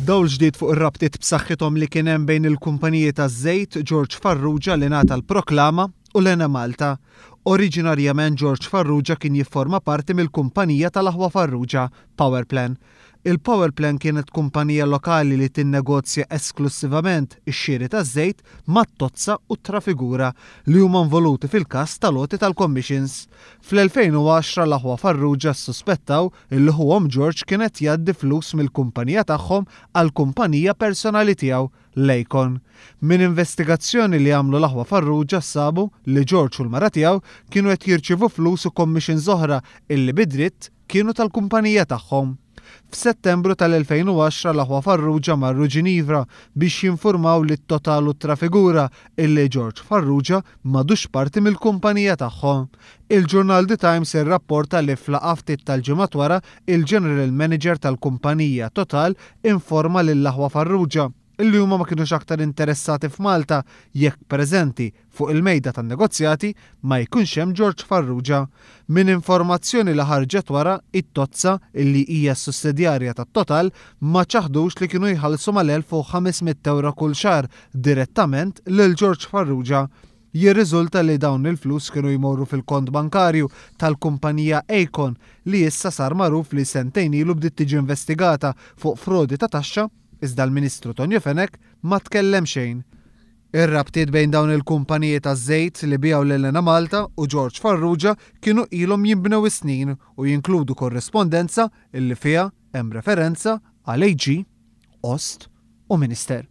Dawl ġdid fuq ir-rabtiet b'saħħithom li kien hemm bejn il-kumpaniji taż-żejt, George Farrugia li ngħata l-proklama u l-Enemalta. Oriġinarjament George Farrugia kien jifforma parti mill-kumpanija tal-aħwa Farrugia, Powerplan. Il-Powerplan kienet kumpanija lokali li tinnegozja esklussivament ix-xiri taż-żejt mat-Tozza u Trafigura li huma involuti fil-każ tal-għoti tal-commissions. Fl-2010 l-aħwa Farrugia ssuspettaw illi ħuhom George kien qed jgħaddi flus mill-kumpanija tagħhom għall-kumpanija personali tiegħu, l-Acon. Minn investigazzjoni li għamlu l-aħwa Farrugia sabu li George u l-mara tiegħu kienu qed jirċievu flus u commissions oħra illi bi dritt kienu tal-kumpanija tagħhom. F'Settembru tal-2010 l-aħwa Farrugia marru Ġinivra biex jinfurmaw lit-Total u Trafigura illi George Farrugia m'għadux parti mill-kumpanija tagħhom. Il-ġurnal The Times irrapporta li f'laqgħa ftit tal-ġimgħat wara il-General Manager tal-kumpanija Total informa lill-aħwa Farrugia illi huma ma kinux aktar interessati f'Malta jekk preżenti fuq il-mejda tan-negozjati ma jkunx hemm George Farrugia. Minn informazzjoni li ħarġet wara, it-Tozza, illi hija s-sussidjarja tat-Total, ma ċaħdux li kienu jħallsu mal-1,500 ewro kull xahar direttament lil George Farrugia. Jirriżulta li dawn il-flus kienu jmorru fil-kont bankarju tal-kumpanija Acon li issa sar magħruf li sentejn ilu bdiet tiġi investigata fuq frodi ta' taxxa iżda l-Ministru Tonio Fenech ma tkellem xejn. Ir-rabtiet bejn dawn il-kumpaniji taż-żejt li biegħu lil Enemalta u George Farrugia kienu ilhom jinbnew is-snin u jinkludu korrispondenza illi fiha hemm referenza għal AG, Ost u Minister.